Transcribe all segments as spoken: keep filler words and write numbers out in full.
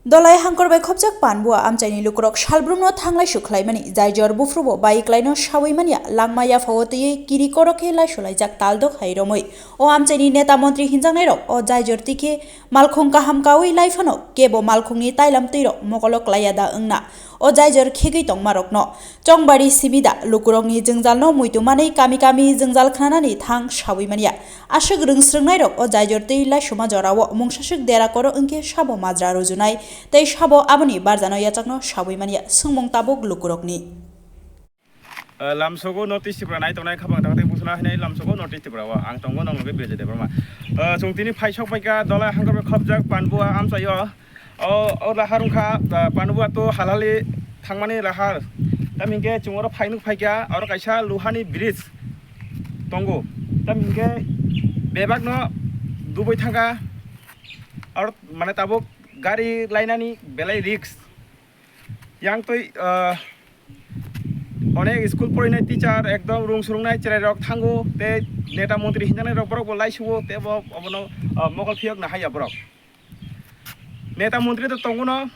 Dolai hangkor bai khopjak Panbua amchaini lukurok salbrumno thanglaisu khlaimani, jai jor buphrubo bai klaino sawi manya, langma yaphao twiwi kiri korok khe laisulaijak taldok hai romwi. O amchaini neta montri hinjaknairok o jai jor twi khe malkhung kaham kawi lai phano kebo malkhungni tailam twirok mokolo klaiya da wngna o jai jor khegwi tongmarokno Chongbari simi da lukurokni jwngjalno muitu manwi kami kami jwngjal khnanani thang sawi manya. Aswk rwngsrwngnairok o jaijor tei laisuma jorao mungsaswk dera koro wngkhe sabo majra rujunai tei sabo aboni barjano yachakno sawi manya swngmung tabuk lukurokni. Eh, lamsogo North East Tripura nai tongnai khabang tangtwi busana hinai lamsogo North East Tripura o ang tongo nang loge Bejade Debbarma. Eh, chwng tini phaisok paikha Dolai hangkor bai khopjak Panbua amchaio. O, o lahar wngkha, ah, Panbua to halali thangmani lahar. Tamhinkhe chwng oro phainuk phaikha, oro kaisa luhani bridge tongo. Tamhinkhe bebakno dubui thangkha. Oro mane tabuk gari lainani belai risk. Yang twi, ah, onek school porinai teacher ekdom rung surungnai cherairok thango, tei neta montri hinjaknairok borokbo laisugo, tei bo obono, ah, mokol phiyokna haiya borok. Neta montri to tongo no,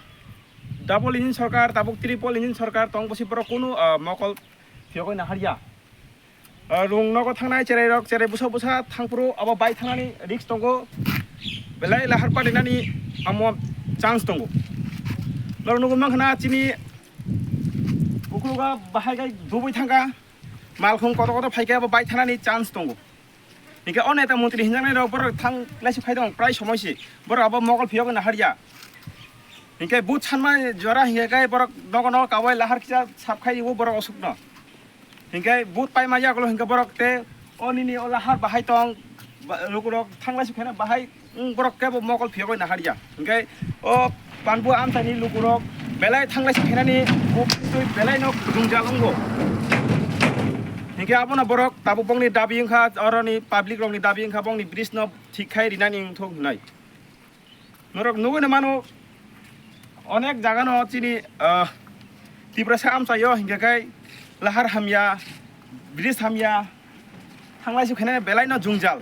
double engine sorkar, tabuk triple engine sorkar tong bosi borok kunu, ah, mokol phiyogwi naharya. Ah, rung nogo thangnai cherairok, cherai busa busa thangphuru abo bai thangnani risk tongo, belai lahar patinani amo chance tongo. Norok nugwi mankha na chini ukulugo bahai gai dubui thangkha, malkhung kotor kotor phaikhe abo bai thangnani chance tongo. Hinkhe o neta montri hinjaknairok borok thang laisuk khai tong prai somoi se. Borok abo mokol phiyogwi naharya. Hinkhe but sanma jora hinkhe khe borok nogo nogo kabai lahar kisa sap khai rwo borok osukno. Hinkhe but paima yagulo hinkhe borok tei o nini o lahar bahai tong, ba-, lukurok thang laisuk khaina bahai. Wng borok kebo mokol phiyogwi naharya. Hinkhe o Panbua amchaini lukurok belai thanglai si phainani buktwi belaino jwngjal wngo. Hinkhe abono borok tabuk bongni dabi wngkha, oroni public rokni dabi wngkha, bongni bridge no thik khai rinani wngthok hinwi. Norok nugwino mano, onek jagano chini, ah, Tiprasa amchaio hinkhe khe lahar hamya, bridge hamya, thanglai si khainani belaino jwngjal.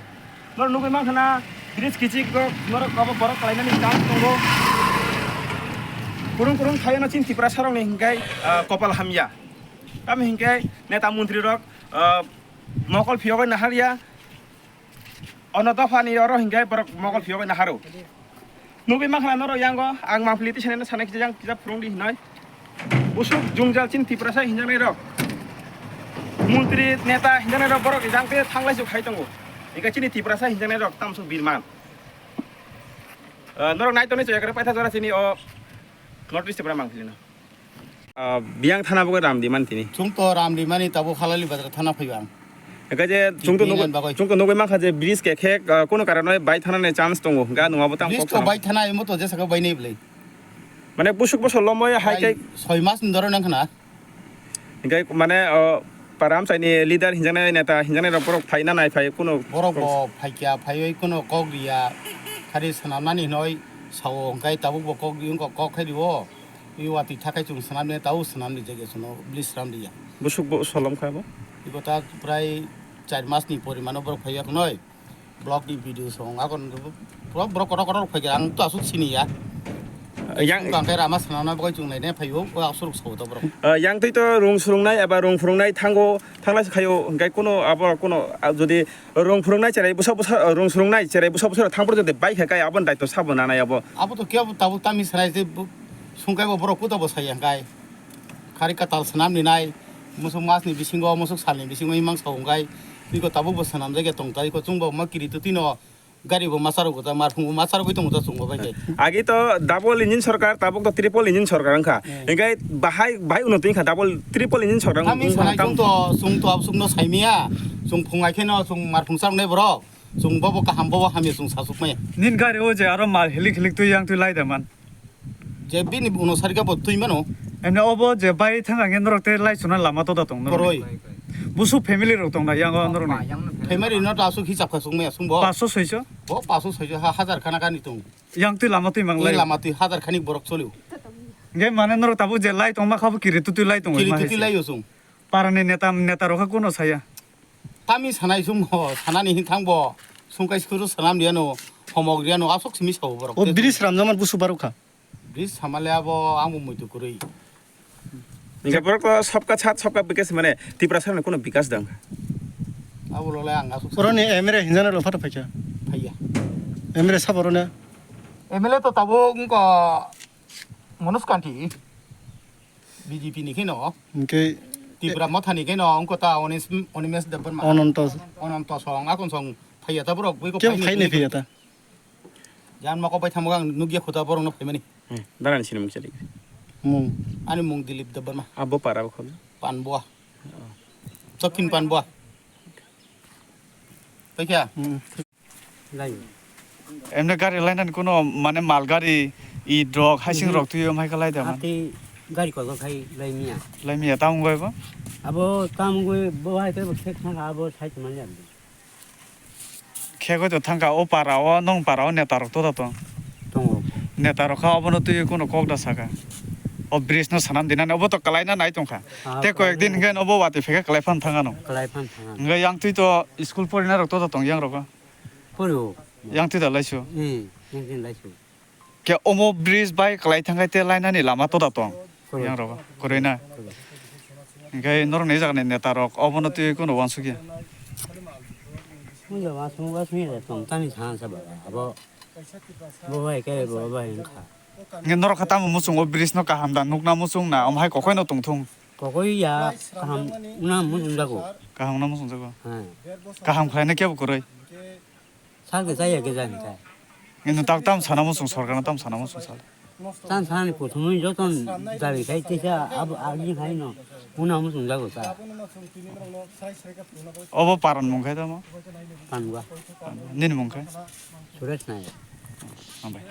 Norok nugwi mankha na bridge kichik rok norok abo borok kalainani chance tongo. Kurung kurung thayano chini Tiprasa rokni hinkhe, ah, kopal hamya. Tamo hinkhe neta montri rok, ah, mokol phiyogwi naharya. Ono dophani oro hinkhe borok mokol phiyogwi naharo. Nugwi mankha na norok yango ang mangpili twi sanai sanai kisa yang kisa phwrwngdi hinoi. Busuk jwngjal chini Tiprasa hinjaknai rok. Montri neta hinjaknai rok borok ijang te thanglai se khai tongo. Hinkhe chini Tiprasa hinjaknai rok tamsuk birman. Eh, norok nai tonwi chaya kare paitha jora chini o North East Tripura mangpili no. Ah, biyang thana bo ramdi man tini. Chwng to ramdi mani tabuk Halali Bazar thana phaiba ang. Eka je chwng to Tini nugwi, nan bagwi. Chwng to nugwi mankha je bridge ke khe, ah, kono karonoi bai thana ni chance tongo. Ga nungabo tang Bridge kok to thana. Bai thana imo to jesa khe bai nei bwlai. Mane busuk bosol lomoi hai Bai kai. Soi mas ni doro nang khna. Hinkhe mane, o, para amchaini leader hinjaknai neta hinjaknai rok borok phaina nai phai kuno Borok kok bo phaikya phaiwi kuno kok riya. Khari swnamnani hinoi sao hwnkhe tabuk bo kok ri wngkha kok khai rio. I watwi thakai chwng swnamni tao swnamni jagao chwngno bwlwi swnamliya. Busuk bo solom kha bo? Iko ta prai char masni porimano borok phaiya khwnoi. Block ni video song agon borok borok kotor kotor phai ang to asuk sini ya. Yang Tang khe rama sana na bagwi chung nai ne phai o asuk sok to borok. Ah, yang twi to rung surungnai eba rung phurungnai thango thanglai se khaio hingkai kuno abo kuno, ah, jodi rung phurungnai cherai busa busa, ah, rung surungnai cherai busa busa thangphuru jodi bai kha kai aboni daitw sabo nanai abo. Abo to kebo tabuk tami sanai se bu-, sungkai bo borok kuta bo sai hingkai. Khari katal swnam ninai, musuk masni bisingo, musuk salni bisingo imang sa wngkha, twi ko tabuk bo swnam jagya tong tai, ko chwng bo ma kiri twtwi no gari bo masa rok ta, marphung bo masa rok tongo ta chwng bo bai khe. Agi to double engine sorkar, tabuk to triple engine sorkar wngkha. Hmm. Hingke bahai, bahai uno twi kha double, triple engine sorkar Kami wng sanai thang. Chwng to, chwng to absuk no saimiya, chwng phungai khe no chwng marphung sa rok nai borok, chwng bo bo kaham bo bo hamya chwng sasuk maya. Nin gari o je aro mal hilik hilik twi yang twi lai da man. Je bini uno sarikhe bo twi mano. Emne obo je bai thang ang norok te lai suna lama to da tong norok. Koroi. Busu family rok tong da yang o norok ni. Family no ta asuk hisab kha sung maya sung bo. Paso soiso. Bo paso soiso ha hajar khana kani tung. Yang twi lama twi mang lai. Lama twi hajar khani borok cholio. Ge mane norok tabuk je lai tong ma kha bo kiri tu twi lai tong. Kiri tu twi lai yo sung. Para ni neta, neta rok kha kuno saya. Tami sanai sung bo, sanani hin thang bo. Sung kai skuru sanam dia no, homok dia no, asok simi sao borok. O bridge ramjaman busu barok kha. Bridge samale abo ang bo muitu kwrwi. Hingke borok to sabka sat sabka bikas mane Tiprasa ni kuno bikas dang. Abo lole ang asuk. Boroni M L A hinjana lo phato phaikha. Phaiya. M L A sa boroni. M L A to tabuk wngkha Manoj Kanti, B J P ni kheno. Hingke Tipra Motha ni kheno wngkha ta Onis-, Onimesh Debbarma. Ononto. Ononto song, akon song phaiya ta borok, bui ko Kebo phaini khaini phaiya ta. Jan ma kopai thamoga ang nugya khuda borok no phaimani. Hmm, darani sini mung chari. Mung. Ani mung Dilip Debbarma. Abo para bo khobjo. Panbua. Tokin Panbua. Paikha? Hmm. Lai. Emne gari lainani kuno mane mal gari i drok haising Mhm. rok tuyo mai khalai da man. Ati gari ko khai lai miya. Lai miya ta ungoi bo. Abo tam ungoi bo hai te bo khek thang abo sai man ya. Khegoi to thangkha o para o, nong para o neta rok to da tong. Tongo. Neta rok kha obono twi kuno kok da saka. O bridge no sanam dinani obo to kalai na nai tongkha. Ah, Te kalai koyek din na. Hingke obo wati phege kalai phan thangano. Kalai phan thangano. Hingke yang twi to school porina rok to da tong yang rok. Poro. Yang twi da laisu. Hmm, yang twi laisu. Khe omo bridge bai kwlai thangkhe te lainani lama toda tong. Kwrwi. Yang rogo, kwrwi na. Kwrwi. Hingkhe norokni jaga ni neta rok obono twi kuno uansukya. Munda uansuk uansuk ya tong tani sana sa ba abo. Bo bai khe bo bai wngkha. Hingkhe norok kha tamo muchungo bridge no kaham da nukna muchung na omo hai kokoi no tongthung. Kokoi ya kaham wngna muchung jago. Kaham wngna muchung jago. Hai. Kaham khlaina kebo kwrwi. Salke chaya ke jani kai. Nino tak tam sana muchung sorkar no tam sana muchung sal. Tan sana ni kuthumui joton jani kai tisa ab agi hai no. Una muchung jago ta. Obo paran mung khai tamo? Panwa. Nini mung khai? Suresh Nayak. Hambai.